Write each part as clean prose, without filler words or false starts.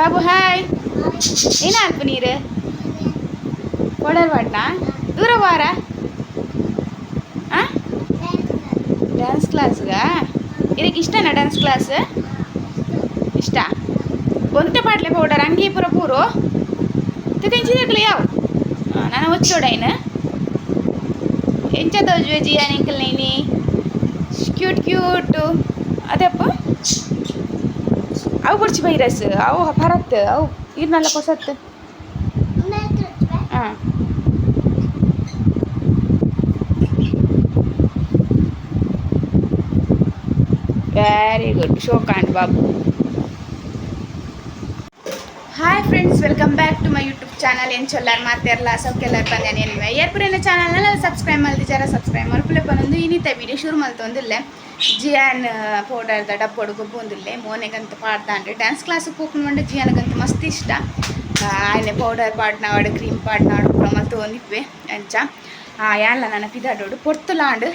Babu hi. ಏನ ಅಲ್ಪ ನೀರು ಪೌಡರ್ ಪಾಡ್ನಾ ದೂರ ವಾರ ಡ್ಯಾನ್ಸ್ ಕ್ಲಾಸ್ಗ? ಇದಕ್ಕೆ ಇಷ್ಟನಾ ಡ್ಯಾನ್ಸ್ ಕ್ಲಾಸ್? ಇಷ್ಟ. ಒಂತೆ ಪಾಡ್ಲೆ ಪೌಡರ್ ಅಂಗಿ ಪೂರ ಪೂರು ತಿಂಚಿದಾಗಲಿ ಯಾವ ನಾನು ಒಚ್ಚೋಡೈನ್ ಎಂಚ ತೋಜುವೆ ಜಿಯಾನ್ ಎಂಕಲ್ ನೈನಿ ಕ್ಯೂಟ್ ಕ್ಯೂಟ್ ಅದಪ್ಪ. ಅವು ಬುಡ್ಚಿ ಬೈರಸ್ ಅವು ಪರತ್ ಅವು ಇದು ಪೊಸತ್ತು. ಹಾಂ, ವೆರಿ ಗುಡ್. ಶೋಕಾಂಡ್ Babu. Hi friends, welcome back to my YouTube channel. ಎಂಚೊಲ್ಲಾರ್ ಮಾತೆರ್ಲ ಸೌಕ್ಯಲ್ಲಾರ್ ಬಂದೇನೆ ಎನ್ನುವೆ. ಏರ್ಪುರೇನ ಚಾನಲ್ನ ಸಬ್ಸ್ಕ್ರೈಬ್ ಮಲ್ದಿಜಾರ ಸಬ್ಸ್ಕ್ರೈಬ್ ಮಲ್ಪುಲೆ ಪನೊಂದು. ಇನ್ನಿತ ವೀಡಿಯೋ ಶುರು ಮಲ್ತೊಂದಿಲ್ಲೆ. ಜಿಯಾನ್ ಪೌಡರ್ದ ಡಬ್ಬೊಡು ಗೊಬ್ಬೊಂದುಲ್ಲೆ. ಮೋನೆಗಂತ ಪಾಡ್ದಾಂಡೆ. ಡ್ಯಾನ್ಸ್ ಕ್ಲಾಸ್ ಪೋಪುನ ಪಂಡ ಜಿಯಾನ್ಗಂತ ಮಸ್ತ್ ಇಷ್ಟ. ಆಯ್ನೆ ಪೌಡರ್ ಪಾಡ್ನಾವಡ್, ಕ್ರೀಮ್ ಪಾಡ್ನಾವಡ್ ಪೂರ ಮಲ್ತೊಂದಿಪ್ಪೆ. ಅಂಚ ಯಾನ್ಲ ನನ ಪಿದಾಡೋಡು ಪೊರ್ತುಲಾಂಡ್.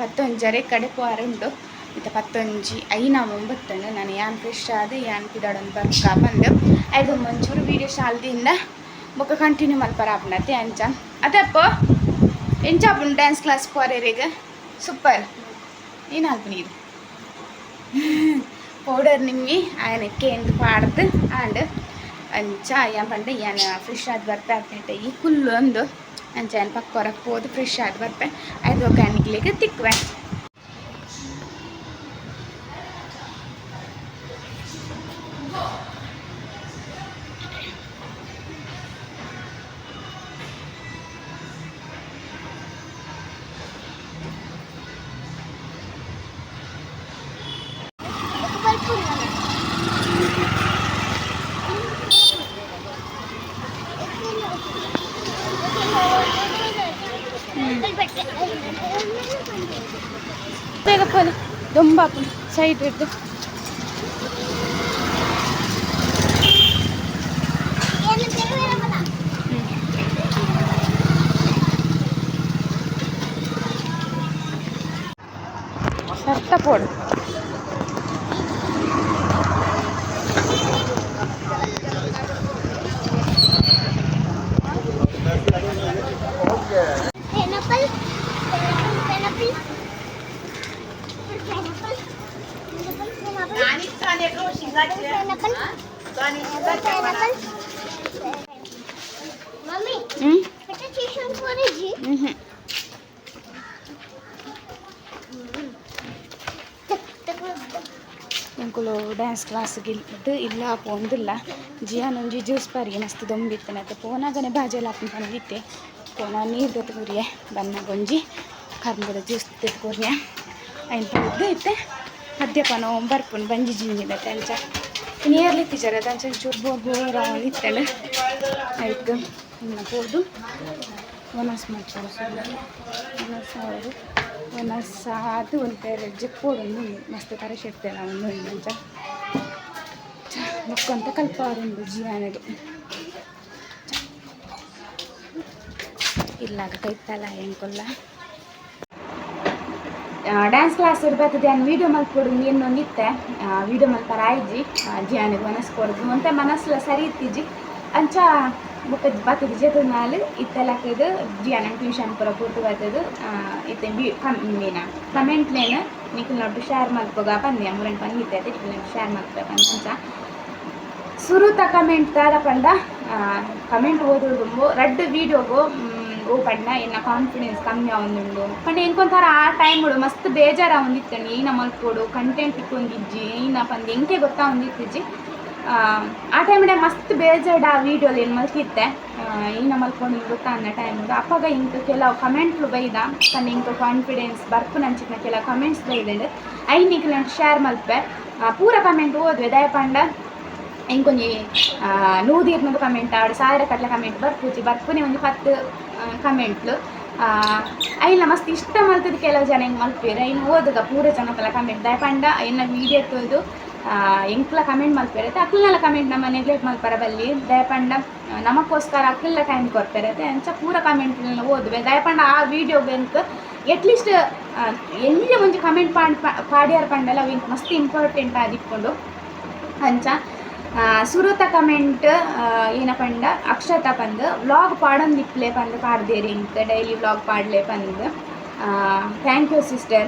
10:30 ಕಡೆ ಪೋರೆ ಉಂಡು. ಇತ್ತೆ 10:05 ಐನ ಒಂಬತ್ತಂಡು. ನಾನು ಯಾನ್ ಫ್ರೆಶ್ ಆದ್ ಯಾನ್ ಪಿದಾಡೊಂದು ಬರ್ಕ ಬಂದು ಐದು ಒಂಚೂರು ವೀಡಿಯೋ ಶಾಲ್ದಿಂದ ಬೊಕ್ಕ ಕಂಟಿನ್ಯೂ ಮಲ್ಪರ ಆಪುಂಡತೆ. ಅಂಚ ಅದಪ್ಪ, ಎಂಚ ಆಪುಂಡು ಡ್ಯಾನ್ಸ್ ಕ್ಲಾಸ್ ಪೋರೆರೆಗ್? ಸೂಪರ್. ಏನು ಅಲ್ಪ ನೀರು ಪೌಡರ್ ನಿಮ್ಮಿ ಆಯನ ಕೇಂದ್ ಪಾಡ್ದು ಆಂಡ್. ಅಂಚ ಯಾನ್ ಪಂಡ ಯಾನ್ ಫ್ರೆಶ್ ಆದ್ ಬರ್ಪೆ ಆಗ್ತೈತೆ. ಈ ಕುಲ್ಲು ಒಂದು ಅಂಚ ಯಾನ್ ಪಕ್ಕ ಹೊರಗೆ ಪೋದು ಫ್ರೆಶ್ ಆದ್ ಬರ್ಪೆ. ಐದು ಒಗ್ಗರಣೆಗೆ ತಿಕ್ಕುವೆ. ಬೇಗ ಪೋಲೆ ದೊಂಬಾಪುಂಡು ಸೈಡ್ ಇದ್ದು. ಸರ್ತ ಪೋಡು. Pineapple, pineapple, pineapple, pineapple, pineapple, pineapple. Mummy, ಹ್ಞೂ. बेटा ट्यूशन कॉलेज. ಹ್ಞೂ. ಎಂಕುಲು ಡ್ಯಾನ್ಸ್ ಕ್ಲಾಸ್ಗೆ ಇದ್ದು ಇಲ್ಲ ಪೋಂದಿಲ್ಲ. ಜಿಯಾನ್ ಒಂಜಿ ಜ್ಯೂಸ್ ಪರಿಗೆ ಮಸ್ತ್ ದೊಂಬಿತ್ತನತ್ತೆ. ಪೋನಾಗನೆ ಬಾಜೆಲ್ ಆಪುಂಡು ಪಂದಿತ್ತೆ. ಪೋನ ನೀರು ದೆತ್ತ್ ಕೊರಿಯೆ. ಬನ್ನಗ ಒಂಜಿ ಕರ್ಂಬುದ ಜ್ಯೂಸ್ ದೆತ್ತ್ ಕೊರ್ಯ. ಐನ್ ಪೂರ್ದು ಇತ್ತೆ ಮದ್ಯಪಾನ ಬರ್ಪುಂಡು ಬಂಜಿ ಜಿಂಜಿನತೆ. ಅಂಚ ನಿಯರ್ಲಿ ಇತ್ತಿಜಾರ ಅಂಚ ಒಂಚೂರು ಬೋರ್ ಬೋರ್ ಆವೊಂದಿತ್ತಂಡ್. ಐಕ್ ಇನ್ನು ಪೋದು ವನಸ್ ಮಲ್ಪೊಡು. ವನಸ್ ಆವೊಡು. ವನಸ್ ಆದ್ ಒಂತೆ ಜೆಪ್ಪೊಡು. ಮಸ್ತ್ ತರೆ ಶೆಡ್ತೆಲ ಉಂಡು. ಅಂಚ ಬೊಕ್ಕೊಂತೆ ಕಲ್ಪಾರುಂಡು ಜಿಯಾನಗ್. ಇಲ್ಲಾಗ ಕೈತಲ ಎಂಕುಲ್ಲ ಡ್ಯಾನ್ಸ್ ಕ್ಲಾಸ್ ಬರ್ತದೆ. ಯಾನ್ ವೀಡಿಯೋ ಮಲ್ಪೊಡು ಎನ್ನೊಂದಿತ್ತೆ. ವೀಡಿಯೋ ಮಲ್ಪರ ಆಯ್ಜಿ. ಜಿಯಾನಿಗ್ ವನಸ್ ಕೊರ್ದು ಒಂತೆ ಮನಸ್ಲ ಸರಿ ಇತ್ತಿಜಿ. ಅಂಚ ಬೊಕ್ಕ ಬತ್ತದ ಜೆತ್ತುನಾಲ್ ಇತ್ತೆ ಲಕ್ಕದು ಜಿಯಾನ ಟ್ಯೂಷನ್ ಪೂರ ಪೂರ್ತಿ ಬತ್ತದು. ಇತ್ತೆ ಬಿ ಕಮ್ಮಿನ ಕಮೆಂಟ್ಲೇನ್ ನಿಕಲ್ನೊಟ್ಟು ಶೇರ್ ಮಲ್ಪೊಗ ಪಂದೆ. ಮುರೆನ್ ಪಂದಿತ್ತೆ ನಿಕಲ್ನ ಶೇರ್ ಮಲ್ಪೆ ಪಂದ್. ಅಂಚ ಸುರುತ ಕಮೆಂಟ್ ದಾದ ಪಂಡ, ಕಮೆಂಟ್ ಓದುಡು ರಡ್ಡ್ ವೀಡಿಯೋಗು ಓ ಪಂಡ ಎನ್ನ ಕಾನ್ಫಿಡೆನ್ಸ್ ಕಮ್ಮಿ ಆವೊಂದುಂಡು ಪಂಡ. ಎಂಕೊಂಥರ ಆ ಟೈಮ್ ಮಸ್ತ್ ಬೇಜಾರು ಆವೊಂದಿತ್ತಂಡು. ಏನ ಮಲ್ಪೊಡು, ಕಂಟೆಂಟ್ ತಿಕ್ಕೊಂದಿಜ್ಜಿ, ಏನ ಪಂದ್ ಎಂಕೆ ಗೊತ್ತಾವೊಂದಿತ್ತಿಜ್ಜಿ. ಆ ಟೈಮ್ಡೆ ಮಸ್ತ್ ಬೇಜಾರ್ಡ್ ಆ ವೀಡಿಯೋಲಿ ಏನು ಮಲ್ತಿತ್ತೆ, ಏನ ಮಲ್ಕೊಂಡು ಗೊತ್ತಾನ ಟೈಮ್. ಅಪ್ಪಗ ಇಂಕ್ ಕೆಲವು ಕಮೆಂಟ್ಲು ಬೈದ ಪಂಡ ಇಂಕ್ ಕಾನ್ಫಿಡೆನ್ಸ್ ಬರ್ಪುನಂಚಿನ ಕೆಲವು ಕಮೆಂಟ್ಸ್ ಬೈದಂಡು. ಐನ್ ನಿಕ್ಲೆಗ್ ಶೇರ್ ಮಲ್ಪೆ. ಪೂರ ಕಮೆಂಟ್ ಓದುವೆ. ದಯಪಂಡ ಇಂಕೊಂಜಿ 100 200 ಕಮೆಂಟ್ ಆವಡ್ ಸಾವಿರ ಕಟ್ಲೆ ಕಮೆಂಟ್ ಬರ್ಪುಜಿ. ಬರ್ಪುನೆ ಒಂಜಿ 10 ಕಮೆಂಟ್ಲು. ಐಲ ಮಸ್ತ್ ಇಷ್ಟ ಮಲ್ತದ ಕೆಲವು ಜನ ಹಿಂಗೆ ಮಲ್ಪೆರ್. ಐನ್ ಓದುಗ ಪೂರ ಜನಕಲ ಕಮೆಂಟ್. ದಯಪಂಡ ಎನ್ನ ವೀಡಿಯೋ ತೂದು ಎಂಕ್ಲ ಕಮೆಂಟ್ ಮಲ್ಪೆರ್ ಅಕ್ಲ್ನಲ ಕಮೆಂಟ್ ನಮ್ಮ ನೆಗ್ಲೆಕ್ಟ್ ಮಲ್ಪರ ಬಲ್ಲಿ. ದಯಪಂಡ ನಮಕ್ಕೋಸ್ಕರ ಅಕ್ಲೆಲ ಟೈಮ್ ಕೊರ್ಪೆರ್ ಅತೆ. ಅಂಚ ಪೂರ ಕಮೆಂಟ್ ಓದುವೆ. ದಯಪಂಡ ಆ ವೀಡಿಯೋಗ್ ಎಂಕ್ ಎಟ್ಲೀಸ್ಟ್ ಎಲ್ಲಿ ಒಂಜಿ ಕಮೆಂಟ್ ಪಾಡ್ ಪಾಡ್ಯಾರ ಪಂಡಲ ಅವು ಎಂಕ್ ಮಸ್ತ್ ಇಂಪಾರ್ಟೆಂಟ್ ಆದಿಪ್ಪುಂಡು. ಅಂಚ ಸುರುತ ಕಮೆಂಟ್ ಏನ ಪಂಡ ಅಕ್ಷತಾ ಪಂದ್ ವ್ಲಾಗ್ ಪಾಡೊಂದಿಪ್ಪಲೆ ಪಂದ್ ಪಾಡ್ದೇರಿ ಇಂಕ್ ಡೈಲಿ ವ್ಲಾಗ್ ಪಾಡ್ಲೆ ಪಂದ್. Thank you sister,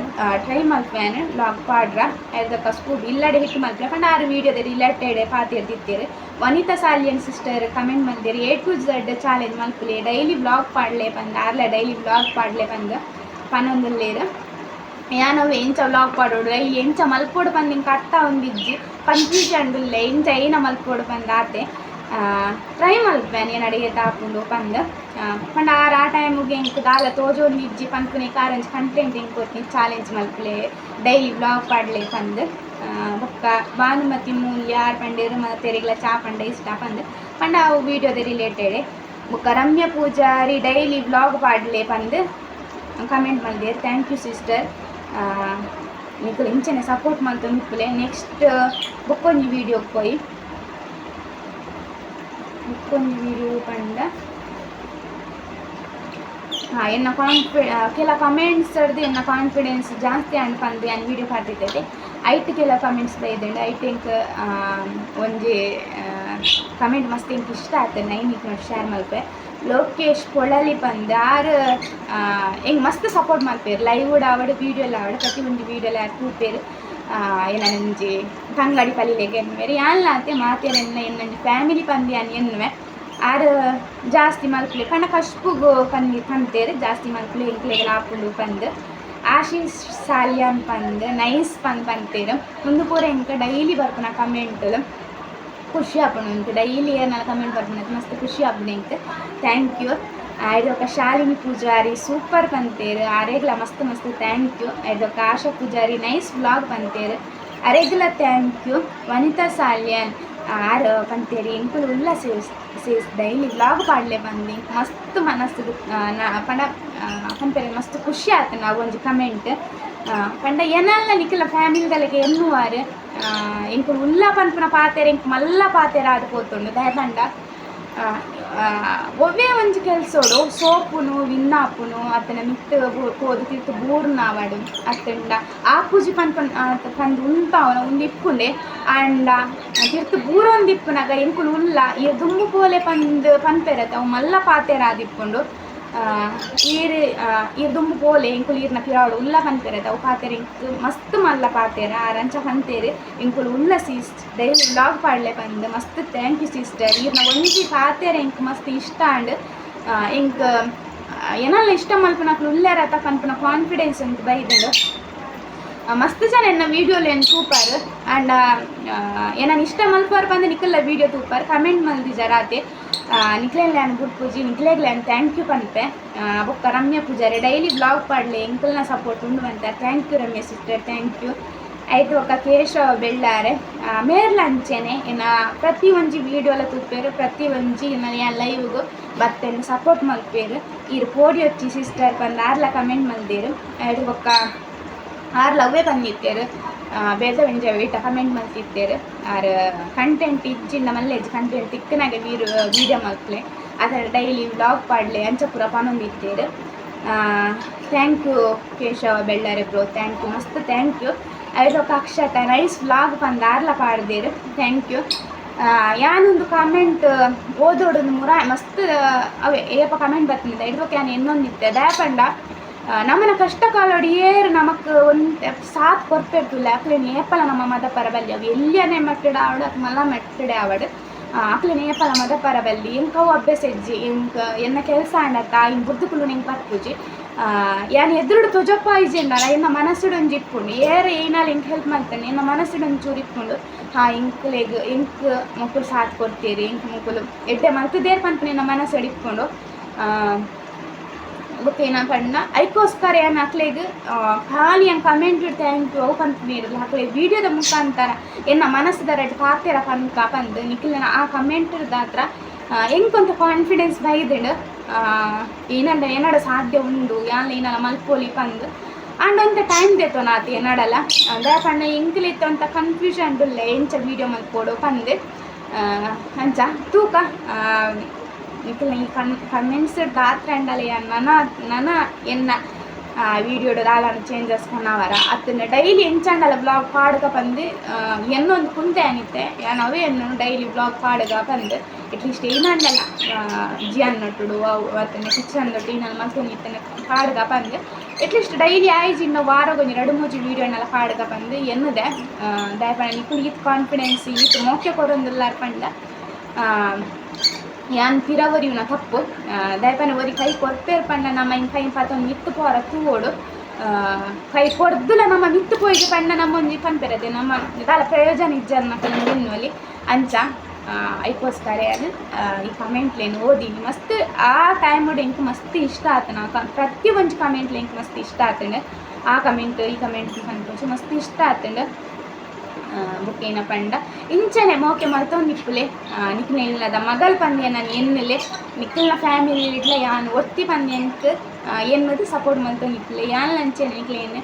try ಮಲ್ಪೇನು ವ್ಲಾಗ್ ಪಾಡ್ರ. ಐದಕ್ಕ ಸ್ಕೂಬ್ ಇಲ್ಲಡೆ ಹಿಟ್ ಮಲ್ಪೆ ಪಂಡ ಆರು ವೀಡಿಯೋದ ರಿಲೇಟೆಡ್ ಪಾತಿರ್ದಿತ್ತೀರು. ವನಿತಾ ಸಾಲಿಯನ್ ಸಿಸ್ಟರ್ ಕಮೆಂಟ್ ಮಲ್ದೇರಿ ಎ ಟು ಝಡ್ ಚಾಲೆಂಜ್ ಮಲ್ಪಲೆ ಡೈಲಿ ವ್ಲಾಗ್ ಪಾಡ್ಲೆ ಪಂದ್, ಆರ್ಲ ಡೈಲಿ ವ್ಲಾಗ್ ಪಾಡ್ಲೆ ಪಂದ್ ಪನೊಂದುಲ್ಲೇರು. ಯಾನವು ಎಂಚ ವ್ಲಾಗ್ ಪಾಡೋಡು ಡೈಲಿ ಎಂಚ ಮಲ್ಪೋಡು ಪಂದ್ ಇಂಕ್ ಅರ್ಥ ಒಂದಿಜ್ಜಿ, ಕನ್ಫ್ಯೂಷನ್ ಉಲ್ಲೆ ಎಂಚ ಏನ ಮಲ್ಪೋಡು ಪಂದ್ ಆತೆ. ಟ್ರೈ ಮಲ್ಪೇನು ಏನು ಅಡಿಗೆ ತಾಪುಂಡು ಪಂದ್. ಪಂಡ ಆರ್ ಆ ಟೈಮಿಗೆ ಎಂಕ್ ದಾಲ ತೋಜೊಂದಿಜ್ಜಿ ಪನ್ಪುನೆ ಕಾರಂಜಿ ಕಂಟೆಂಟ್ ಎಂಕ್ ಕೊರ್ತೀನಿ ಚಾಲೆಂಜ್ ಮಲ್ಪಲೆ ಡೈಲಿ ವ್ಲಾಗ್ ಪಾಡ್ಲೆ ಪಂದ್. ಬೊಕ್ಕ ಭಾನುಮತಿ ಮೂಲ್ಯ ಆರ್ ಪಂಡೇರು ತೆರಿಗ್ಲ ಚಾ ಪಂಡ ಇಷ್ಟ ಪಂದ್, ಪಂಡ ಅವು ವೀಡಿಯೋದ ರಿಲೇಟೆಡ್. ಬೊಕ್ಕ ರಮ್ಯ ಪೂಜಾರಿ ಡೈಲಿ ವ್ಲಾಗ್ ಪಾಡ್ಲೆ ಪಂದ್ ಕಮೆಂಟ್ ಮಲ್ದೇರ್. Thank you sister, ನಿಕುಲು ಇಂಚನೆ ಸಪೋರ್ಟ್ ಮಲ್ತೊಂದಿಪ್ಪುಲೆ. ನೆಕ್ಸ್ಟ್ ಬೊಕ್ಕೊಂಜಿ ವೀಡಿಯೋ ಪೋಯಿ, ಬೊಕ್ಕೊಂಜಿ ವೀಡಿಯೋ ಪಂಡ ಎನ್ನ ಕೆಲ ಕಮೆಂಟ್ಸ್ ಅಡ್ದು ಎನ್ನ ಕಾನ್ಫಿಡೆನ್ಸ್ ಜಾಸ್ತಿ ಆಂಡ್ ಪಂದ್ ಯಾನ್ ವೀಡಿಯೋ ಪಾಡ್ದಿತ್ತೆ. ಐಟ್ ಕೆಲ ಕಮೆಂಟ್ಸ್ ಬೈದುಂಡು. ಐಟ್ ಎಂಕ್ ಒಂಜಿ ಕಮೆಂಟ್ ಮಸ್ತ್ ಎಂಕ್ ಇಷ್ಟ ಆತು, ನೈನ್ ನಿಕ್ಲೆಗ್ ಶೇರ್ ಮಲ್ಪೆ. ಲೋಕೇಶ್ ಪೊಳಲಿ ಪಂದ್ ಆರ್ ಎಂಕ್ ಮಸ್ತ್ ಸಪೋರ್ಟ್ ಮಲ್ಪೇರು, ಲೈವ್ ಆವಡ್ ವೀಡಿಯೋಲ ಆವಡ್ ಪ್ರತಿ ಒಂಜಿ ವೀಡಿಯೋಲ ಆರ್ ತೂಪೇರು. ಏನೊಂಜಿ ತಂಗಡಿ ಪಲಿಲೆಗ್ ಎನ್ನುವೆರ್, ಯಾನ್ಲ ಆತೆ ಮಾತೆರೆನ್ಲ ಎನ್ನೊಂಜಿ ಫ್ಯಾಮಿಲಿ ಪಂದ್ ಯಾನ್ ಎನ್ನುವೆ. ಆರ್ ಜಾಸ್ತಿ ಮಲ್ಪುಲೆ ಪಂಡ ಕಶ್ಪುಗು ಪನ್ನಿ ಪಂತೇರು ಜಾಸ್ತಿ ಮಲ್ಪುಲೆ ಎಂಕ್ಲೆಗ್ಲ ಆಪುಂಡು ಪಂದ್. ಆಶೀಶ್ ಸಾಲಿಯಾನ್ ಪಂದ್ ನೈಸ್ ಪಂದ್ ಪಂತೇರು. ಉಂದು ಪೂರ ಎಂಕ್ ಡೈಲಿ ಬರ್ಪುನ ಕಮೆಂಟುಲು, ಖುಷಿ ಆಪುಂಡು ಎಂಕ್ ಡೈಲಿ ಏರ್ನಲ ಕಮೆಂಟ್ ಬರ್ಪುನ ಮಸ್ತ್ ಖುಷಿ ಆಪುಂಡು ಎಂಕ್. Thank you. ಐದೊಕ ಶಾಲಿನಿ ಪೂಜಾರಿ ಸೂಪರ್ ಪಂತೇರು, ಅರೆಗ್ಲ ಮಸ್ತ್ ಮಸ್ತ್ thank you. ಐದೊಕ Asha Poojary nice vlog ಪಂತೇರು, ಅರೆಗ್ಲ thank you. Vanitha Salian are ಪಂತೇರಿ ಎಂಕುಲು ಉಲ್ಲ ಸೇಸ್ ಸೇಸ್ ಡೈಲಿ ವ್ಲಾಗ್ ಪಾಡ್ಲೆ ಪಂದ್. ಮಸ್ತ್ ಮನಸ್ಸು ಪಂಡ ಪನ್ಪೆರೆ ಮಸ್ತ್ ಖುಷಿ ಆತು ನಾವು ಒಂಜಿ ಕಮೆಂಟ್ ಪಂಡ ಎನಲ್ಲ ನಿಕಲ ಫ್ಯಾಮಿಲಿದಲೆಗೆ ಎನ್ನುವಾರು ಎಂಕುಲು ಉಲ್ಲ ಪನ್ಪುನ ಪಾತೆರ ಎಂಕ್ ಮಲ್ಲ ಪಾತೆರ ಆದ್ ಪೋತುಂಡು. ದಾಯೆ ಪಂಡ ಒವ್ವೇ ಒಂಜಿ ಕೆಲಸೋಡು ಸೋಪುನು ವಿನ್ನಾಪುನು ಅತ್ತನ ಮಿತ್ತ್ ಪೋದು ತಿರ್ತ್ ಬೂರ್ನಾವಡ್ ಅತ್ತಂಡ ಆಪುಜಿ ಪನ್ಪುನ ಪಂದ್ ಉಂತಾವನ ಉಂದು ಇಪ್ಪುಂಡೆ ಆಂಡ ತಿರ್ತ್ ಬೂರೊಂದಿಪ್ಪುನಗ ಎಂಕುಲು ಉಲ್ಲ ಈ ದುಂಬು ಪೋಲೆ ಪಂದ್ ಪನ್ಪೆರತ ಅವು ಮಲ್ಲ ಪಾತೆರ ಆದಿಪ್ಪುಂಡು. ಈರ್ ಈರ್ ದುಂಬು ಪೋಲೆ ಎಂಕುಲು ಈರ್ನ ಪಿರಾವಡು ಉಲ್ಲ ಪನ್ಪೆರತ ಅವು ಪಾತೆರ ಎಂಕ್ ಮಸ್ತ್ ಮಲ್ಲ ಪಾತೆರ. ಆರ್ ಅಂಚ ಪಂತೇರು ಎಂಕುಲು ಉಲ್ಲ ಸೀಸ್ ಡೈಲಿ ವ್ಲಾಗ್ ಪಾಡ್ಲೆ ಪಂದ್. ಮಸ್ತ್ thank you sister, ಈರ್ನ ಒಂಜಿ ಪಾತೆರ ಎಂಕ್ ಮಸ್ತ್ ಇಷ್ಟ ಆಂಡ್. ಎಂಕ್ ಎನಲ್ಲ ಇಷ್ಟ ಮಲ್ಪುನಕ್ಲು ಉಲ್ಲೆರತ ಪನ್ಪುನ ಕಾನ್ಫಿಡೆನ್ಸ್ ಎಂಕ್ ಬೈದುಂಡು. ಮಸ್ತ್ ಜನ ಎನ್ನ ವೀಡಿಯೋಲೆನ್ ತೂಪರ್ ಆಂಡ ಎನನ್ ಇಷ್ಟ ಮಲ್ಪುವರ್ ಪಂದ್ ನಿಕಲ್ನ ವೀಡಿಯೋ ತೂಪರ್, ಕಮೆಂಟ್ ಮಲ್ದಿಜಾರ್ ಆತೆ. ನಿಕ್ಲೆನ್ಲ ಯಾನ್ ಬುಡ್ಪುಜಿ, ನಿಕ್ಲೆಗ್ಲ ಯಾನ್ thank you ಪನ್ಪೆ. ಬೊಕ್ಕ Ramya Poojary daily vlog ಪಾಡ್ಲೆ ಎಂಕಲ್ನ support ಉಂಡು ಅಂತ. Thank you Ramya sister, thank you. ಐಟ್ ಬೊಕ್ಕ ಕೇಶವ ಬೆಳ್ಳಾರೆ ಮೇರ್ಲ ಅಂಚೆನೆ ಎನ್ನ ಪ್ರತಿ ಒಂಜಿ ವೀಡಿಯೋಲ ತೂಪೇರು, ಪ್ರತಿ ಒಂಜಿ ಎನ್ನ ಯಾನ್ ಲೈವ್ಗ್ ಬತ್ತೆನ್ ಸಪೋರ್ಟ್ ಮಲ್ಪೇರು. ಈರ್ ಪೋಡಿಯೊಚ್ಚಿ ಸಿಸ್ಟರ್ ಪಂದ್ ಆರ್ಲ ಕಮೆಂಟ್ ಮಲ್ದೇರು. ಐಟ್ ಬೊಕ್ಕ ಆರ್ ಲವ್ವೇ ಪಂದಿತ್ತೇರು, ಬೇತೆ ಒಂಜಿ wheat comment ಮಲ್ತಿತ್ತೇರು. Or content ಇಜ್ಜಿಂಡ ಮಲ್ಲೆಜ್ಜಿ content ತಿಕ್ಕನಾಗ video ಮಲ್ಪಲೆ ಅದರ ಡೈಲಿ ವ್ಲಾಗ್ ಪಾಡ್ಲೆ ಅಂಚ ಪೂರ ಪನೊಂದಿತ್ತೇರು. Thank you Keshava Bellare bro, thank you ಮಸ್ತ್ thank you. ಐದೊಕ್ಕ ಅಕ್ಷತ ನೈಸ್ ವ್ಲಾಗ್ ಪಂದ್ ಆರ್ಲ ಪಾಡ್ದೇರು, thank you. ಯಾನೊಂದು ಕಮೆಂಟ್ ಓದೋಡೊಂದು ಮುರ ಮಸ್ತ್ ಅವೇ ಏಪ ಕಮೆಂಟ್ ಬತ್ತಿನಿದೆ ಐದೊಕ್ಕ ಯಾನ್ ಎನ್ನೊಂದಿತ್ತೆ. ದಯಪಂಡ ನಮ್ಮನ ಕಷ್ಟ ಕಾಲೋಡು ಏರು ನಮಕ್ ಒಂತೆ ಸಾಥ್ ಕೊರ್ಪೆರ್ತುಲ್ಲ ಅಕ್ಲೆನ್ ಏಪಲ ನಮ್ಮ ಮದಪರ ಬಲ್ಲಿ, ಅವು ಎಲ್ಲಿಯನೇ ಮೆಟ್ಟಡ ಆವಡ್ ಅಕ್ ಮಲ್ಲ ಮೆಟ್ಟಡೆ ಆವಡ್ ಅಕ್ಲೆನ್ ಏಪಲ ಮದಪರ ಬಲ್ಲಿ. ಎಂಕ್ ಅವು ಅಭ್ಯಾಸ ಇಜ್ಜಿ, ಎಂಕ್ ಎನ್ನ ಕೆಲಸ ಆಂಡತ್ತ ಇನ್ ಬುರ್ದುಕುಲು ಎಂಕ್ ಬರ್ಪುಜಿ. ಯಾನ್ ಎದುರುಡು ತೊಜಪ್ಪ ಇಜ್ಜಿಂಡಲ ಎನ್ನ ಮನಸ್ಸುಡು ಒಂಜಿ ಇಪ್ಪುಂಡು, ಏರ್ ಏನಾಲ ಎಂಕ್ ಹೆಲ್ಪ್ ಮಲ್ತೇನೆ ಎನ್ನ ಮನಸ್ಸುಡು ಒಂಚೂರು ಇಪ್ಪುಂಡು. ಹಾ ಎಂಕ್ಲೆಗ್ ಎಂಕ್ ಮೊಕುಲು ಸಾಥ್ ಕೊರ್ತೀರಿ, ಎಂಕ್ ಮೊಕುಲು ಎಡ್ಡೆ ಮಲ್ತುದೇರ್ ಪನ್ಪುನ ಎನ್ನ ಮನಸ್ಸುಡು ಇಪ್ಪುಂಡು. ಬೊಕ್ಕ ಏನ ಪಂಡ ಐಕೋಸ್ಕರ ಯಾನ್ ಅಕ್ಲೆಗ್ ಖಾಲಿ ಯಾನ್ ಕಮೆಂಟ್ thank you ಅವು ಪನ್ಪುನಿರ್ಲ, ಅಕ್ಲೆಗ್ ವೀಡಿಯೋದ ಮುಖಾಂತರ ಎನ್ನ ಮನಸ್ಸುದ ರಡ್ಡ್ ಪಾತೆರ ಪನ್ಕ ಪಂದ್ ನಿಕ್ಲೆನ ಆ ಕಮೆಂಟ್ ದಾತ್ರ ಎಂಕೊಂತ ಕಾನ್ಫಿಡೆನ್ಸ್ ಬೈದುಂಡು. ಏನಂಡ ಎನ್ನಡ ಸಾಧ್ಯ ಉಂಡು ಯಾನ್ಲ ಏನಾಲ ಮಲ್ಪೊಲಿ ಪಂದ್. ಆಂಡ ಒಂತೆ ಟೈಮ್ ದೆತ್ತೊನಾತೆ ಎನ್ನಡಲ ದಾಯೆ ಪಂಡ ಎಂಕ್ಲಿತ್ತ ಒಂತ ಕನ್ಫ್ಯೂಷನ್ ಉಲ್ಲೆ ಎಂಚ ವೀಡಿಯೋ ಮಲ್ಪೊಡು ಪಂದ್. ಅಂಚ ತೂಕ ನಿಕ್ಲೆನ ಈ ಕಮೆಂಟ್ಸ್ ದಾತ್ರ ಅಂಡಲ ಯಾನ್ ನನ ನನ ಎನ್ನ ವೀಡಿಯೋಡು ದಾಲಾನ ಚೇಂಜಸ್ ಕೊನವರ ಅತ್ತನ ಡೈಲಿ ಎಂಚಾಂಡಲ ಬ್ಲಾಗ್ ಪಾಡುಗ ಪಂದು ಎನ್ನೊಂದು ಕುಂತೆ ಅನಿತ್ತೆ ಯಾನ್ ಅವೇ ಎನ್ನು ಡೈಲಿ ಬ್ಲಾಗ್ ಪಾಡುಗ ಪಂದು ಅಟ್ಲೀಸ್ಟ್ ಏನಾಂಡಲ ಜಿಯಾನ್ ನಟ್ಟುಡು ಅವು ಅತ್ತನ ಕಿಚನ್ ದೊಟ್ಟು ಏನಾನ ಮಲ್ತೊಂದು ಇತ್ತನ ಪಾಡುಗ ಪಂದು ಅಟ್ಲೀಸ್ಟ್ ಡೈಲಿ ಆಯ್ಜಿನ್ನ ವಾರಗೊಂಜಿ ರಡ್ಡ್ ಮೂಜಿ ವೀಡಿಯೋ ಅನ್ನಲ ಪಾಡುಗ ಪಂದು ಎನ್ನುದೆ. ದಾಯೆ ನಿಕುಲು ಈತ್ ಕಾನ್ಫಿಡೆನ್ಸ್ ಈತ್ ಮೋಕೆ ಕೊರೊಂದುಲ್ಲಾರ್ ಪಂಡ ಯಾನ್ ಪಿರ ಒರಿಯುನ ತಪ್ಪು. ದಾಯೆ ಒರಿ ಕೈ ಕೊರ್ಪೇರ್ ಪಂಡ ನಮ್ಮ ಇನ್ ಕೈ ಪತೊಂದು ಮಿತ್ತ್ ಪೋರ ತೂವೊಡು. ಕೈ ಕೊರ್ದುಲ ನಮ್ಮ ಮಿತ್ತ್ ಪೋಯಿಗೆ ಪಂಡ ನಮ್ಮ ಒಂಜಿ ಪನ್ಪೆರತೆ ನಮ್ಮ ದಾಲ ಪ್ರಯೋಜನ ಇಜ್ಜಾರ್ ನಕುಲು ಎನ್ನುವಲಿ ಅಂಚ ಐಕೋಸ್ಕರ ಯಾನ್ ಈ ಕಮೆಂಟ್ಲೇನು ಓದಿನಿ ಮಸ್ತ್ ಆ ಟೈಮುಡು ಎಂಕ್ ಮಸ್ತ್ ಇಷ್ಟ ಆತನ ಪ್ರತಿ ಒಂಜಿ ಕಮೆಂಟ್ಲ ಎಂಕ್ ಮಸ್ತ್ ಇಷ್ಟ ಆತಂಡ್. ಆ ಕಮೆಂಟ್ ಈ ಕಮೆಂಟ್ ಪನ್ಪುಂಚಿ ಮಸ್ತ್ ಇಷ್ಟ ಆತಂಡ್. ಬೊಕ್ಕ ಪಂಡ ಇಂಚನೆ ಮೋಕೆ ಮಲ್ತೊಂದಿಪ್ಪುಲೆ ನಿಕ್ಲ್ನ ಇಲ್ಲದ ಮಗಲ್ ಪಂದ್ಯ ನಾನು ಎನ್ನುಲೆ ನಿಕ್ಲ್ನ ಫ್ಯಾಮಿಲಿ ಇಡ್ಲ ಯಾನ್ ಒರ್ತಿ ಪಂದ್ಯ ಎಂಕ್ ಎನ್ನುದು ಸಪೋರ್ಟ್ ಮಲ್ತೊಂದಿಪ್ಪುಲೆ ಯಾನ್ಲ ಅಂಚನೆ ನಿಕ್ಲೆನ್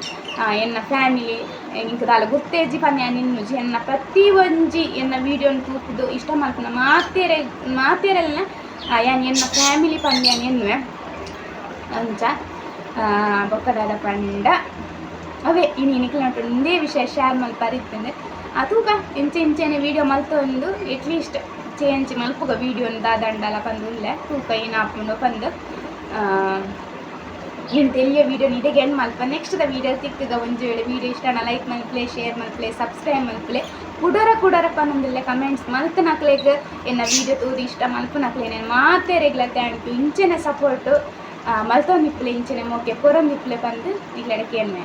ಎನ್ನ ಫ್ಯಾಮಿಲಿ ಎಂಕ್ ದಾಲ ಗುರ್ತೇಜಿ ಪಂದ್ಯ ನಿನ್ನುಜಿ ಎನ್ನ ಪ್ರತಿ ಒಂಜಿ ಎನ್ನ ವೀಡಿಯೋನ್ ತೂಪುದು ಇಷ್ಟ ಮಲ್ಪುನ ಮಾತೆರೆ ಮಾತೆರೆಲ್ನ ಯಾನ್ ಎನ್ನ ಫ್ಯಾಮಿಲಿ ಪಂದ್ಯ ಎನ್ನುವೆ ಅಂಚ. ಬೊಕ್ಕ ದಾದ ಪಂಡ ಅವೇ ಇನಿ ನಿಕ್ಲ್ನ ಒಂದೇ ವಿಷಯ ಶೇರ್ ಮಲ್ಪರಿತ್ತಂದೆ ಆ ತೂಕ ಇಂಚ ಇಂಚನೆ ವೀಡಿಯೋ ಮಲ್ತೊಂದು ಅಟ್ಲೀಸ್ಟ್ ಚೇಂಜ್ ಮಲ್ಪುಗ ವೀಡಿಯೋನ್ ದಾದಂಡಲ ಪಂದು ಉಲ್ಲೆ ತೂಕ ಏನಾಪುಂಡು ಪಂದು. ಇನ್ ತೆಲಿಯ ವೀಡಿಯೋ ಇಡೆಗೆ ಎಂಡ್ ಮಲ್ಪ ನೆಕ್ಸ್ಟ್ ದ ವೀಡಿಯೋ ತಿಕ್ಕುಗ. ಒಂಜಿ ವೇಳೆ ವೀಡಿಯೋ ಇಷ್ಟ ಲೈಕ್ ಮಲ್ಪಲೆ, ಶೇರ್ ಮಲ್ಪಲೆ, ಸಬ್ಸ್ಕ್ರೈಬ್ ಮಲ್ಪಲೆ. ಕುಡರ ಕುಡರ ಪನೊಂದುಲ್ಲೆ ಕಮೆಂಟ್ಸ್ ಮಲ್ತನಕ್ಲೆಗ್ ಎನ್ನ ವೀಡಿಯೋ ತೂದು ಇಷ್ಟ ಮಲ್ಪುನಕ್ಲೆ ಮಾತೆರೆಗ್ಲ thank you. ಇಂಚನೆ ಸಪೋರ್ಟ್ ಮಲ್ತೊಂದಿಪ್ಪುಲೆ, ಇಂಚನೆ ಮೋಕೆ ಕೊರೊಂದಿಪ್ಪುಲೆ ಪಂದು ನಿಕ್ಲೆಡ ಕೇನ್ವೆ.